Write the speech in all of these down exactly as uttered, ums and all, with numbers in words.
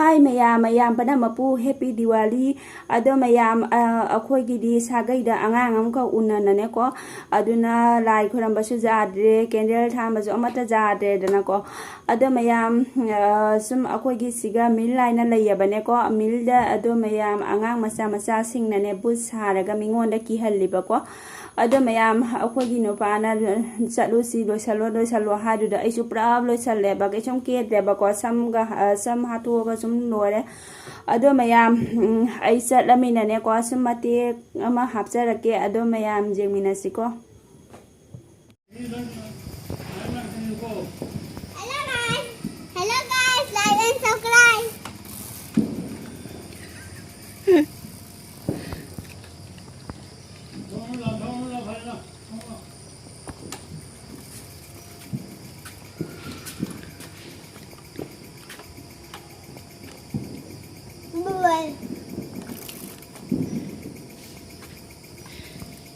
ꯍꯥꯏ ꯃꯌꯥꯝ, ꯃꯌꯥꯝ ꯄꯨꯝꯅꯃꯛꯄꯨ Happy Diwali꯫ ꯑꯗꯣ ꯃꯌꯥꯝ, ꯑ, ꯑꯩꯈꯣꯏꯒꯤꯗꯤ ꯁꯥꯒꯩꯗ ꯑꯉꯥꯡ ꯑꯃꯈꯛ ꯎꯅꯅꯅꯦꯀꯣ, ꯑꯗꯨꯅ ꯂꯥꯏ ꯈꯣꯏꯔꯝꯕꯁꯨ ꯌꯥꯗ꯭ꯔꯦ, candle ꯊꯥꯟꯕꯁꯨ ꯑꯃꯠꯇ ꯌꯥꯗ꯭ꯔꯦꯗꯅꯀꯣ꯫ ꯑꯗꯣ ꯃꯌꯥꯝ, ꯑ, ꯁꯨꯝ ꯑꯩꯈꯣꯏꯒꯤ ꯁꯤꯒ ꯃꯤꯜ ꯍꯥꯏꯅ ꯂꯩꯌꯦꯕꯅꯦꯀꯣ, ꯃꯤꯜꯗ ꯑꯗꯣ ꯃꯌꯥꯝ ꯑꯉꯥꯡ ꯃꯆꯥ ꯃꯆꯥꯁꯤꯡꯅꯅꯦ ꯕꯨꯠ ꯁꯥꯔꯒ ꯃꯤꯉꯣꯟꯗ ꯀꯤꯍꯜꯂꯤꯕꯀꯣ꯫ ꯑꯗꯣ ꯃꯌꯥꯝ, ꯑꯩꯈꯣꯏꯒꯤ ꯅꯨꯄꯥꯅ "ꯆꯠꯂꯨꯁꯤ, ꯂꯣꯏꯁꯜꯂꯣ, ꯂꯣꯏꯁꯜꯂꯣ" ꯍꯥꯏꯗꯨꯗ ꯑꯩꯁꯨ ꯄꯨꯔꯥ ꯂꯣꯏꯁꯜꯂꯦꯕ, ꯀꯩꯁꯨꯝ ꯀꯦꯗ꯭ꯔꯦꯕꯀꯣ꯫ ꯁꯝꯒ, ꯑ, ꯁꯝ ꯍꯥꯠꯇꯣꯛꯑꯒ ꯁꯨꯝ ꯂꯣꯏꯔꯦ꯫ ꯑꯗꯣ ꯃꯌꯥꯝ, ꯎꯝ, ꯑꯩ ꯆꯠꯂꯃꯤꯅꯅꯦꯀꯣ, ꯁꯨꯝ ꯃꯇꯦꯛ ꯑꯃ ꯍꯥꯞꯆꯔꯛꯀꯦ꯫ ꯑꯗꯣ ꯃꯌꯥꯝ ꯌꯦꯡꯃꯤꯟꯅꯁꯤꯀꯣ꯫ Hello guys, like and subscribe.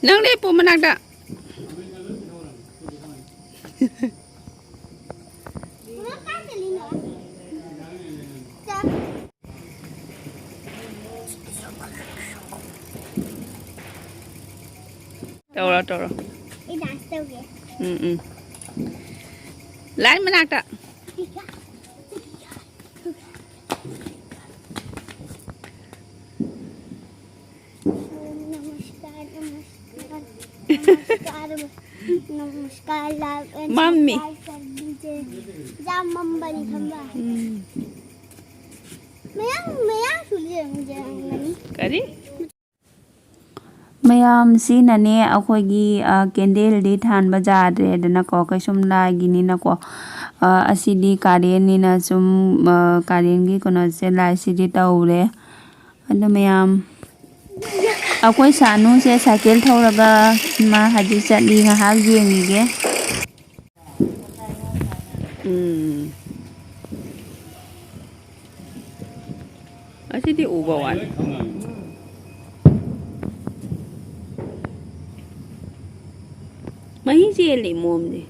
ꯅꯪ ꯂꯦꯞꯄꯣ ꯃꯅꯥꯛꯇ꯫ ꯇꯧꯔꯣ, ꯇꯧꯔꯣ꯫ ꯑꯩ dance ꯇꯧꯒꯦ꯫ ꯎꯝ, ꯎꯝ꯫ ꯂꯥꯏꯟ ꯃꯅꯥꯛꯇ꯫ नमस्कार, नमस्कार, नमस्कार, नमस्कार, love and मम्मी। Subscribe कर दीजिए। जा मम बनी खंबा। हम्म। मैं, मैं सुन रही हूँ, मुझे आंगनी। करी? ꯃꯌꯥꯝ, ꯁꯤꯅꯅꯦ ꯑꯩꯈꯣꯏꯒꯤ, ꯑ, candleꯗꯤ ꯊꯥꯟꯕ ꯌꯥꯗ꯭ꯔꯦꯗꯅꯀꯣ, ꯀꯩꯁꯨꯝ ꯂꯥꯏꯒꯤꯅꯤꯅꯀꯣ꯫ ꯑ, ꯑꯁꯤꯗꯤ ꯀꯥꯔꯦꯟꯅꯤꯅ ꯁꯨꯝ, ꯑ, ꯀꯥꯔꯦꯟꯒꯤ ꯀꯩꯅꯣꯁꯦ, ꯂꯥꯏꯁꯤꯗꯤ ꯇꯧꯔꯦ꯫ ꯑꯗꯣ ꯃꯌꯥꯝ, ꯑꯩꯈꯣꯏ ꯁꯥꯅꯨꯁꯦ ꯁꯥꯏꯀꯜ ꯊꯧꯔꯒ ꯃꯥ ꯍꯧꯖꯤꯛ ꯆꯠꯂꯤ, ꯉꯥꯏꯍꯥꯛ ꯌꯦꯡꯉꯤꯒꯦ꯫ ꯎꯝ꯫ ꯑꯁꯤꯗꯤ ꯎꯕ ꯋꯥꯅꯤ꯫ ꯃꯍꯤ ꯆꯦꯜꯂꯤ ꯃꯣꯝꯗꯤ꯫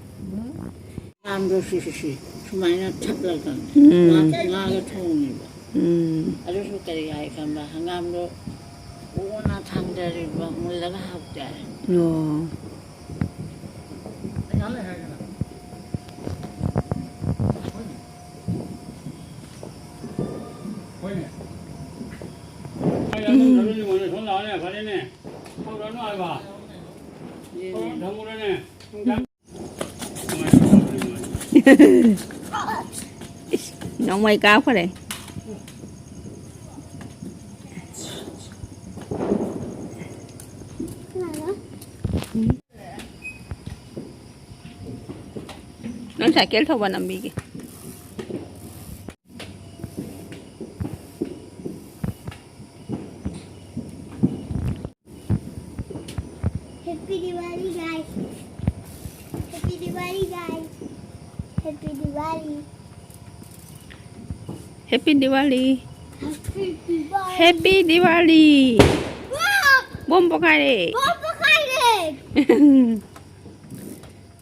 ꯉꯥꯡꯗꯣ ꯁꯤ, ꯁꯤ, ꯁꯤ꯫ ꯁꯨꯃꯥꯏꯅ ꯊꯠꯂꯒ ꯎꯝ꯫ ꯉꯥ-, ꯉꯥꯒ ꯊꯣꯡꯉꯦꯕ꯫ ꯎꯝ꯫ ꯑꯗꯨꯁꯨ ꯀꯔꯤ ꯍꯥꯏ ꯈꯪꯕ꯭ꯔꯥ? ꯍꯪꯒꯥꯝꯗꯣ ꯎꯅ ꯊꯥꯡꯗꯔꯤꯕ ꯃꯨꯜꯂꯒ ꯍꯥꯎꯇꯦ ꯍꯥꯏ꯫ ꯑꯣ꯫ ꯍꯣꯏꯅꯦ꯫ ꯎꯝ꯫ ꯁꯣꯝ ꯂꯥꯛꯑꯣꯅꯦ, ꯐꯔꯦꯅꯦ꯫ ꯊꯝꯈ꯭ꯔꯅꯨ ꯍꯥꯏꯕ꯫ ꯊꯝꯃꯨꯔꯅꯦ꯫ ꯏꯁ, ꯅꯣꯡꯃꯩ ꯀꯥꯞꯈ꯭ꯔꯦ꯫ ꯅꯪ ꯁꯥꯏꯀꯦꯜ ꯊꯧꯕ ꯅꯝꯕꯤꯒꯦ꯫ Happy Diwali, guys. Happy Diwali, guys. Happy Diwali. Happy Diwali. Happy Diwali. Happy Diwali. Wow! Bomb ꯄꯣꯈꯥꯏꯔꯦ꯫ ꯕꯣꯝ ꯄꯣꯈꯥꯏꯔꯦ꯫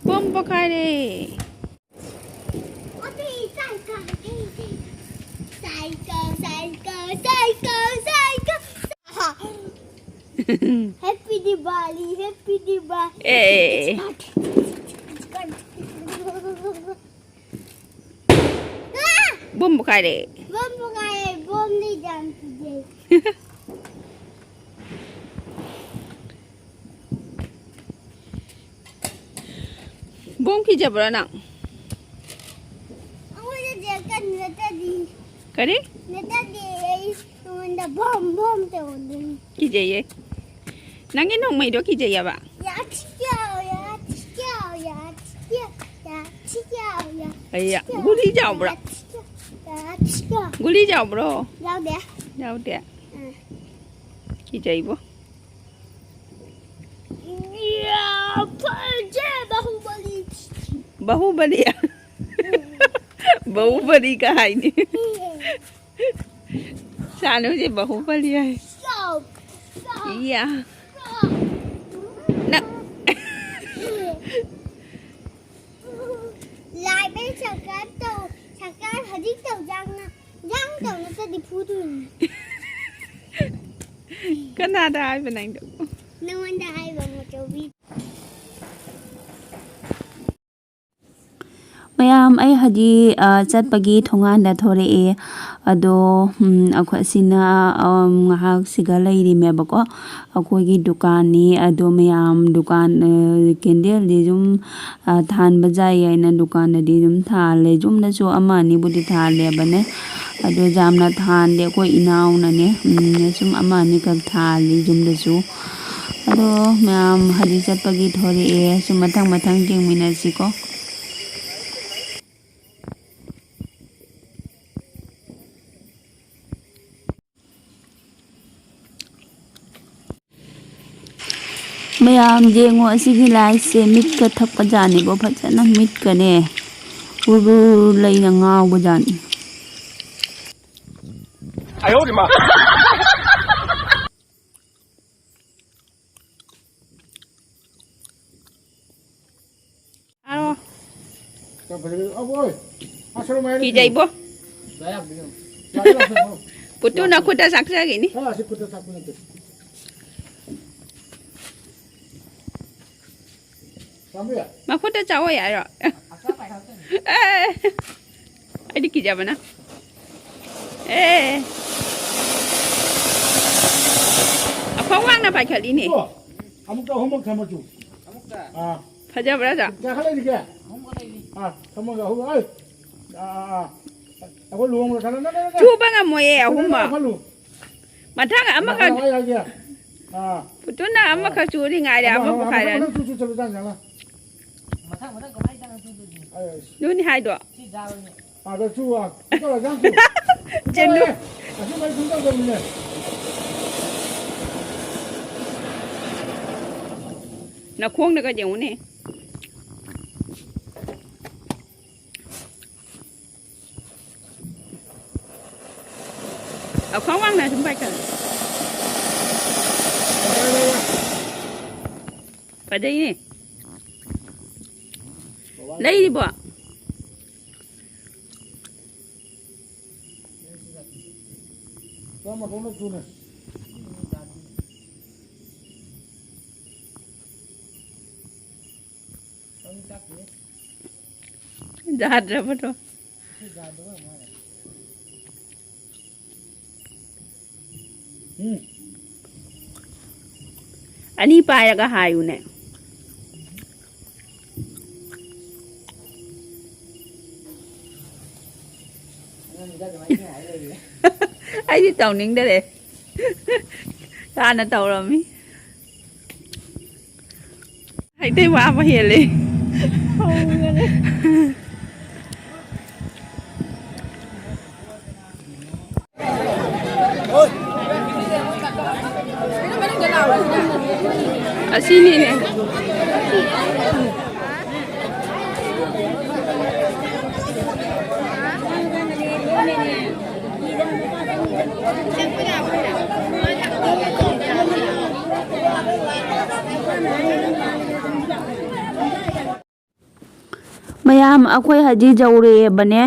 ꯕꯣꯝ ꯄꯣꯈꯥꯏꯔꯦ꯫ ꯑꯇꯩ ꯁꯥꯏꯀꯜ, ꯑꯇꯩ cycle, cycle, cycle, cycle. Happy Diwali, Happy Diwali꯫ ꯑꯦ꯫ ꯕꯣꯝ ꯄꯣꯈꯥꯏꯔꯦ꯫ ꯕꯣꯝ ꯄꯣꯈꯥꯏꯔꯦ, ꯕꯣꯝꯗꯤ ꯌꯥꯝ ꯀꯤꯖꯩ꯫ ꯕꯣꯝ ꯀꯤꯖꯕ꯭ꯔꯣ ꯅꯪ? ꯑꯩꯉꯣꯟꯗꯗꯤ ꯀꯟꯅ ꯅꯠꯇꯗꯤ꯫ ꯀꯔꯤ? ꯅꯠꯇꯗꯤ ꯑꯩ ꯅꯉꯣꯟꯗ ꯕꯣꯝ ꯕꯣꯝ ꯇꯧꯗꯣꯏꯅꯤ꯫ ꯀꯤꯖꯩꯌꯦ꯫ ꯅꯪꯒꯤ ꯅꯣꯡꯃꯩꯗꯣ ꯀꯤꯖꯩꯌꯦꯕ? ꯌꯥ, ꯊꯤꯌꯥ, ꯌꯥ, ꯊꯤꯌꯥ, ꯌꯥ, ꯊꯤꯌꯥ, ꯌꯥ, ꯊꯤꯌꯥ, ꯌꯥ, ꯑꯩꯌꯥ, ꯊꯤꯌꯥ, ꯒꯨꯂꯤ ꯆꯥꯎꯕ꯭ꯔꯣ? ꯌꯥ, ꯊꯤꯌꯥ, ꯌꯥ, ꯊꯤꯌꯥ꯫ ꯒꯨꯂꯤ ꯆꯥꯎꯕ꯭ꯔꯣ? ꯌꯥꯎꯗꯦ꯫ ꯌꯥꯎꯗꯦ? ꯑꯥ꯫ ꯀꯤꯖꯩꯕꯣ꯫ ꯌꯥ, ꯐꯖꯩ, ꯕꯥꯍꯨꯕꯂꯤ꯫ ꯕꯥꯍꯨꯕꯂꯤ꯫ ꯕꯥꯍꯨꯕꯂꯤ ꯀꯥ ꯍꯥꯏꯅꯤ꯫ ꯁꯥꯅꯨꯁꯦ ꯕꯥꯍꯨꯕꯂꯤ ꯍꯥꯏ꯫ ꯌꯥ꯫ ꯅꯪ꯫ Like and subscribe ꯇꯧ꯫ Subscribe ꯍꯧꯖꯤꯛ ꯇꯧ, ꯌꯥꯝꯅ, ꯌꯥꯝ ꯇꯧ ꯅꯠꯇ꯭ꯔꯗꯤ ꯐꯨꯗꯣꯏꯅꯤ꯫ ꯀꯅꯥꯗ ꯍꯥꯏꯕ ꯅꯪꯗꯣ? ꯅꯉꯣꯟꯗ ꯍꯥꯏꯕ, ꯃꯆꯧꯕꯤ꯫ ꯃꯌꯥꯝ, ꯑꯩ ꯍꯧꯖꯤꯛ, ꯑ, ꯆꯠꯄꯒꯤ ꯊꯣꯡꯒꯥꯟꯗ ꯊꯣꯔꯛꯑꯦ꯫ ꯑꯗꯣ, ꯎꯝ, ꯑꯩꯈꯣꯏ ꯑꯁꯤꯅ, ꯑ, ꯉꯥꯏꯍꯥꯛ ꯁꯤꯒ ꯂꯩꯔꯤꯃꯦꯕꯀꯣ꯫ ꯑꯩꯈꯣꯏꯒꯤ ꯗꯨꯀꯥꯟꯅꯤ꯫ ꯑꯗꯣ ꯃꯌꯥꯝ ꯗꯨꯀꯥꯟ, ꯑ, ꯀꯦꯟꯗꯜꯗꯤ ꯑꯗꯨꯝ, ꯑ, ꯊꯥꯟꯕ ꯌꯥꯏ ꯍꯥꯏꯅ ꯗꯨꯀꯥꯟꯗꯗꯤ ꯑꯗꯨꯝ ꯊꯥꯜꯂꯦ꯫ ꯌꯨꯝꯗꯁꯨ ꯑꯃ ꯑꯅꯤꯕꯨꯗꯤ ꯊꯥꯜꯂꯦꯕꯅꯦ꯫ ꯑꯗꯣ ꯌꯥꯝꯅ ꯊꯥꯟꯗꯦ꯫ ꯑꯩꯈꯣꯏ ꯏꯅꯥꯎꯅꯅꯦ, ꯎꯝ, ꯁꯨꯝ ꯑꯃ ꯑꯅꯤꯈꯛ ꯊꯥꯜꯂꯤ ꯌꯨꯝꯗꯁꯨ꯫ ꯑꯗꯣ ꯃꯌꯥꯝ ꯍꯧꯖꯤꯛ ꯆꯠꯄꯒꯤ ꯊꯣꯔꯛꯑꯦ꯫ ꯁꯨꯝ ꯃꯊꯪ ꯃꯊꯪ ꯌꯦꯡꯃꯤꯟꯅꯁꯤꯀꯣ꯫ ꯃꯌꯥꯝ ꯌꯦꯡꯉꯣ, ꯑꯁꯤꯒꯤ ꯂꯥꯏꯁꯦ ꯃꯤꯠꯀ ꯊꯛꯄ ꯖꯥꯠꯅꯤꯀꯣ, ꯐꯖꯅ ꯃꯤꯠꯀꯅꯦ ꯎꯔꯨ ꯎꯔꯨ ꯂꯩꯅ ꯉꯥꯎꯕ ꯖꯥꯠꯅꯤ꯫ ꯑꯥꯔꯣ꯫ ꯀꯤꯖꯩꯕꯣ꯫ ꯄꯨꯠꯇꯨ ꯅꯈꯨꯠꯇ ꯆꯥꯛꯆꯈꯤꯅꯤ꯫ ꯃꯈꯨꯠꯇ ꯆꯥꯎꯑꯣ ꯌꯥꯔꯣ? ꯑꯦ, ꯑꯩꯗꯤ ꯀꯤꯖꯕꯅ꯫ ꯑꯦ꯫ ꯑꯐꯥꯎ ꯋꯥꯡꯅ ꯄꯥꯏꯈꯠꯂꯤꯅꯦ꯫ ꯑꯃꯨꯛꯇ ꯑꯍꯨꯝꯃꯛ ꯊꯝꯃꯁꯨ꯫ ꯑꯥ꯫ ꯐꯖꯕ꯭ꯔꯥ, ꯖꯥ? ꯀꯌꯥ ꯈꯛ ꯂꯩꯔꯤꯒꯦ? ꯑꯥ, ꯊꯝꯃꯒ ꯑꯍꯨꯝ, ꯑꯩ꯫ ꯑꯥ, ꯑꯥ, ꯑꯥ꯫ ꯑꯩꯈꯣꯏ ꯂꯨꯍꯣꯡꯕꯗ ꯈꯜꯂꯣ, ꯅꯪ, ꯅꯪ, ꯅꯪ꯫ ꯆꯨꯕ ꯉꯝꯃꯣꯏꯌꯦ, ꯈꯜꯂꯣ, ꯑꯍꯨꯝꯃꯛ꯫ ꯈꯜꯂꯣ꯫ ꯃꯊꯪ ꯑꯃꯈꯛ꯫ ꯃꯊꯪ ꯑꯩ ꯍꯥꯏꯒꯦ꯫ ꯑꯥ꯫ ꯄꯨꯠꯇꯨꯅ ꯑꯃꯈꯛ ꯆꯨꯔꯤ ꯉꯥꯏꯔꯦ, ꯑꯥ, ꯑꯃꯕꯨ ꯑꯥ, ꯈꯥꯏꯔꯅꯤ꯫ ꯃꯊꯪ ꯆꯨ, ꯆꯨ, ꯆꯠꯂꯨ, ꯆꯪ, ꯆꯪ, ꯆꯪ꯫ ꯃꯊꯪ, ꯃꯊꯪ ꯀꯃꯥꯏꯅ ꯆꯪꯉꯛꯇꯣꯏꯅꯣ? ꯑꯩ, ꯑꯩ꯫ ꯑꯗꯨꯅꯤ ꯍꯥꯏꯗꯣ꯫ ꯁꯤ ꯆꯥꯔꯣꯏꯅꯦ꯫ ꯑꯥꯗ ꯆꯨ, ꯑꯥ, ꯆꯨ ꯇꯧꯔ, ꯆꯪ ꯆꯨ꯫ ꯆꯦꯜꯂꯨ꯫ ꯑꯦ, ꯑꯁꯤ ꯃꯩ ꯁꯨꯝ ꯇꯧꯗꯕꯅꯤꯅꯦ꯫ ꯅꯈꯣꯡꯅꯒ ꯌꯦꯡꯉꯨꯅꯦ꯫ ꯑꯐꯥꯎ ꯋꯥꯡꯅ ꯁꯨꯝ ꯄꯥꯏꯈꯠꯂꯦ꯫ ꯐꯖꯩꯅꯦ꯫ ꯂꯩꯔꯤꯕꯣ? ꯌꯥꯗ꯭ꯔꯕꯗꯣ꯫ ꯎꯝ꯫ ꯑꯅꯤ ꯄꯥꯏꯔꯒ ꯍꯥꯏꯌꯨꯅꯦ꯫ ꯑꯩꯗꯤ ꯇꯧꯅꯤꯡꯗꯔꯦ꯫ ꯍꯥꯟꯅ ꯇꯧꯔꯝꯃꯤ꯫ ꯍꯩꯇꯩ ꯋꯥꯕ ꯍꯦꯜꯂꯦ꯫ ꯑꯁꯤꯅꯤꯅꯦ꯫ ꯃꯌꯥꯝ, ꯑꯩꯈꯣꯏ ꯍꯧꯖꯤꯛ ꯌꯧꯔꯛꯑꯦꯕꯅꯦ꯫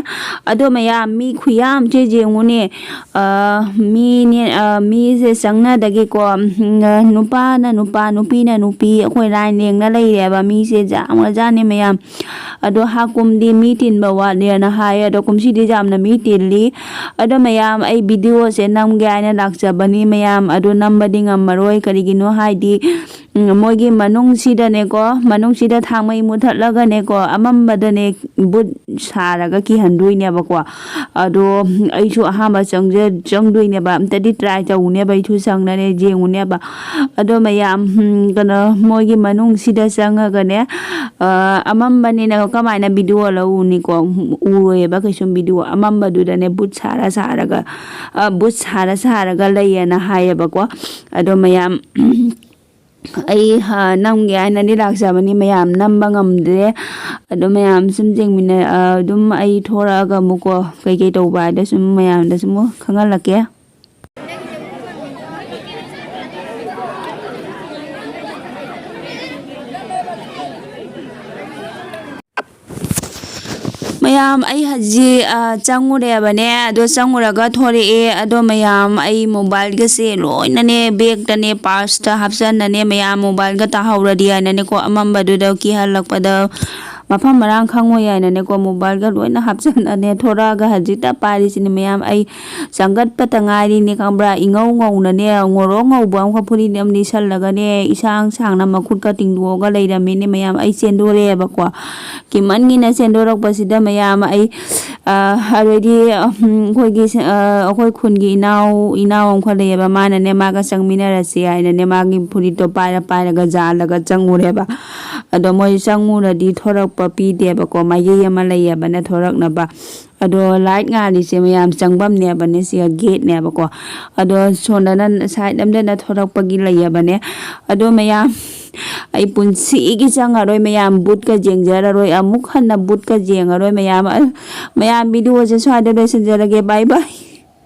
ꯑꯗꯣ ꯃꯌꯥꯝ, ꯃꯤ ꯈꯨꯌꯥꯝꯁꯦ ꯌꯦꯡꯉꯨꯅꯦ꯫ ꯑ, ꯃꯤꯅꯦ, ꯑ, ꯃꯤꯁꯦ ꯆꯪꯅꯗꯒꯤꯀꯣ, ꯎꯝ, ꯅꯨꯄꯥꯅ ꯅꯨꯄꯥ, ꯅꯨꯄꯤꯅ ꯅꯨꯄꯤ, ꯑꯩꯈꯣꯏ ꯂꯥꯏꯟ ꯂꯦꯡꯅ ꯂꯩꯔꯦꯕ꯫ ꯃꯤꯁꯦ ꯌꯥꯝꯒ꯭ꯔꯖꯥꯠꯅꯤ ꯃꯌꯥꯝ꯫ ꯑꯗꯣ ꯍꯥ ꯀꯨꯝꯗꯤ ꯃꯤ ꯇꯤꯟꯕ ꯋꯥꯠꯂꯦꯅ ꯍꯥꯏ, ꯑꯗꯣ ꯀꯨꯝꯁꯤꯗꯤ ꯌꯥꯝꯅ ꯃꯤ ꯇꯤꯜꯂꯤ꯫ ꯑꯗꯣ ꯃꯌꯥꯝ, ꯑꯩ ꯚꯤꯗꯤꯑꯣꯁꯦ ꯅꯝꯒꯦ ꯍꯥꯏꯅ ꯂꯥꯛꯆꯕꯅꯤ ꯃꯌꯥꯝ, ꯑꯗꯣ ꯅꯝꯕꯗꯤ ꯉꯝꯃꯔꯣꯏ꯫ ꯀꯔꯤꯒꯤꯅꯣ ꯍꯥꯏꯗꯤ, ꯎꯝ, ꯃꯣꯏꯒꯤ ꯃꯅꯨꯡꯁꯤꯗꯅꯦꯀꯣ, ꯃꯅꯨꯡꯁꯤꯗ ꯊꯥꯡꯃꯩ ꯃꯨꯊꯠꯂꯒꯅꯦꯀꯣ, ꯑꯃꯝꯕꯗꯅꯦ ꯕꯨꯠ ꯁꯥꯔꯒ ꯀꯤꯍꯟꯗꯣꯏꯅꯦꯕꯀꯣ꯫ ꯑꯗꯣ ꯑꯩꯁꯨ ꯑꯍꯥꯟꯕ ꯆꯪꯖ-, ꯆꯪꯗꯣꯏꯅꯦꯕ, ꯑꯝꯇꯗꯤ ꯇ꯭ꯔꯥꯏ ꯇꯧꯅꯦꯕ, ꯑꯩꯁꯨ ꯆꯪꯅꯅꯦ ꯌꯦꯡꯉꯨꯅꯦꯕ꯫ ꯑꯗꯣ ꯃꯌꯥꯝ, ꯎꯝ, ꯀꯩꯅꯣ, ꯃꯣꯏꯒꯤ ꯃꯅꯨꯡꯁꯤꯗ ꯆꯪꯉꯒꯅꯦ, ꯑ, ꯑꯃꯝꯕꯅꯤꯅ ꯀꯃꯥꯏꯅ ꯚꯤꯗꯤꯑꯣ ꯂꯧꯔꯨꯅꯤꯀꯣ? ꯎꯔꯣꯏꯌꯦꯕ ꯀꯩꯁꯨꯝ ꯚꯤꯗꯤꯑꯣ꯫ ꯑꯃꯝꯕꯗꯨꯗꯅꯦ ꯕꯨꯠ ꯁꯥꯔ ꯁꯥꯔꯒ, ꯑ, ꯕꯨꯠ ꯁꯥꯔ ꯁꯥꯔꯒ ꯂꯩꯌꯦꯅ ꯍꯥꯏꯌꯦꯕꯀꯣ꯫ ꯑꯗꯣ ꯃꯌꯥꯝ, ꯑꯩ, ꯑ, ꯅꯝꯒꯦ ꯍꯥꯏꯅꯗꯤ ꯂꯥꯛꯆꯕꯅꯤ ꯃꯌꯥꯝ, ꯅꯝꯕ ꯉꯝꯗ꯭ꯔꯦ꯫ ꯑꯗꯣ ꯃꯌꯥꯝ ꯁꯨꯝ ꯌꯦꯡꯃꯤꯟꯅ-, ꯑ, ꯑꯗꯨꯝ ꯑꯩ ꯊꯣꯔꯛꯑꯒ ꯑꯃꯨꯛꯀꯣ ꯀꯩꯀꯩ ꯇꯧꯕ ꯍꯥꯏꯗꯣ ꯁꯨꯝ ꯃꯌꯥꯝꯗ ꯁꯨꯝ ꯈꯪꯍꯜꯂꯛꯀꯦ꯫ ꯃꯌꯥꯝ, ꯑꯩ ꯍꯧꯖꯤꯛ, ꯑ, ꯆꯪꯉꯨꯔꯦꯕꯅꯦ꯫ ꯑꯗꯣ ꯆꯪꯉꯨꯔꯒ ꯊꯣꯔꯛꯑꯦ꯫ ꯑꯗꯣ ꯃꯌꯥꯝ, ꯑꯩ mobileꯒꯁꯦ ꯂꯣꯏꯅꯅꯦ, bagꯇꯅꯦ, purseꯇ ꯍꯥꯞꯆꯟꯅꯅꯦ, ꯃꯌꯥꯝ mobileꯒ ꯇꯥꯍꯧꯔꯗꯤ ꯍꯥꯏꯅꯅꯦꯀꯣ, ꯑꯃꯝꯕꯗꯨꯗ ꯀꯤꯍꯜꯂꯛꯄꯗ ꯃꯐꯝ ꯃꯔꯥꯡ ꯈꯪꯉꯣꯏ ꯍꯥꯏꯅꯅꯦꯀꯣ, mobileꯒ ꯂꯣꯏꯅ ꯍꯥꯞꯆꯟꯅꯅꯦ ꯊꯣꯔꯛꯑꯒ ꯍꯧꯖꯤꯛꯇ ꯄꯥꯏꯔꯤꯁꯤꯅꯦ ꯃꯌꯥꯝ꯫ ꯑꯩ ꯆꯪꯒꯠꯄꯇ ꯉꯥꯏꯔꯤꯅꯦ, ꯈꯪꯕ꯭ꯔꯥ? ꯏꯉꯧ ꯉꯧꯅꯅꯦ, ꯉꯣꯔꯣꯛ ꯉꯧꯕ ꯑꯃꯈꯛ ꯐꯨꯔꯤꯠ ꯑꯃ ꯂꯤꯠꯁꯜꯂꯒꯅꯦ, ꯏꯁꯥꯡ ꯁꯥꯡꯅ ꯃꯈꯨꯠꯀ ꯇꯤꯡꯗꯣꯛꯑꯒ ꯂꯩꯔꯝꯃꯤꯅꯦ ꯃꯌꯥꯝ꯫ ꯑꯩ ꯆꯦꯟꯗꯣꯔꯛꯑꯦꯕꯀꯣ꯫ ꯀꯤꯃꯟꯒꯤꯅ ꯆꯦꯟꯗꯣꯔꯛꯄꯁꯤꯗ ꯃꯌꯥꯝ ꯑꯩ, ꯑ, ꯑꯗꯩꯗꯤ, ꯎꯝ, ꯑꯩꯈꯣꯏꯒꯤ, ꯑ, ꯑꯩꯈꯣꯏ ꯈꯨꯟꯒꯤ ꯏꯅꯥꯎ, ꯏꯅꯥꯎ ꯑꯃꯈꯛ ꯂꯩꯌꯦꯕ, ꯃꯥꯅꯅꯦ ꯃꯥꯒ ꯆꯪꯃꯤꯟꯅꯔꯁꯤ ꯍꯥꯏꯅꯅꯦ ꯃꯥꯒꯤ ꯐꯨꯔꯤꯠꯇꯣ ꯄꯥꯏꯔ ꯄꯥꯏꯔꯒ ꯌꯥꯜꯂꯒ ꯆꯪꯉꯨꯔꯦꯕ꯫ ꯑꯗꯣ ꯃꯣꯏ ꯆꯪꯉꯨꯔꯗꯤ ꯊꯣꯔꯛꯄ ꯄꯤꯗꯦꯕꯀꯣ, ꯃꯥꯏꯀꯩ ꯑꯃ ꯂꯩꯌꯦꯕꯅ ꯊꯣꯔꯛꯅꯕ꯫ ꯑꯗꯣ light ꯉꯥꯜꯂꯤꯁꯦ ꯃꯌꯥꯝ ꯆꯪꯐꯝꯅꯦꯕꯅꯦ, ꯁꯤꯒ gateꯅꯦꯕꯀꯣ꯫ ꯑꯗꯣ ꯁꯣꯝꯗꯅ side ꯑꯝꯗꯅ ꯊꯣꯔꯛꯄꯒꯤ ꯂꯩꯌꯦꯕꯅꯦ꯫ ꯑꯗꯣ ꯃꯌꯥꯝ, ꯑꯩ ꯄꯨꯟꯁꯤꯒꯤ ꯆꯪꯉꯔꯣꯏ ꯃꯌꯥꯝ, ꯕꯨꯠꯀ ꯌꯦꯡꯖꯔꯔꯣꯏ, ꯑꯃꯨꯛ ꯍꯟꯅ ꯕꯨꯠꯀ ꯌꯦꯡꯉꯔꯣꯏ ꯃꯌꯥꯝ꯫ ꯑ, ꯃꯌꯥꯝ, videoꯁꯦ ꯁ꯭ꯋꯥꯏꯗ ꯂꯣꯏꯁꯤꯟꯖꯔꯒꯦ꯫ Bye bye꯫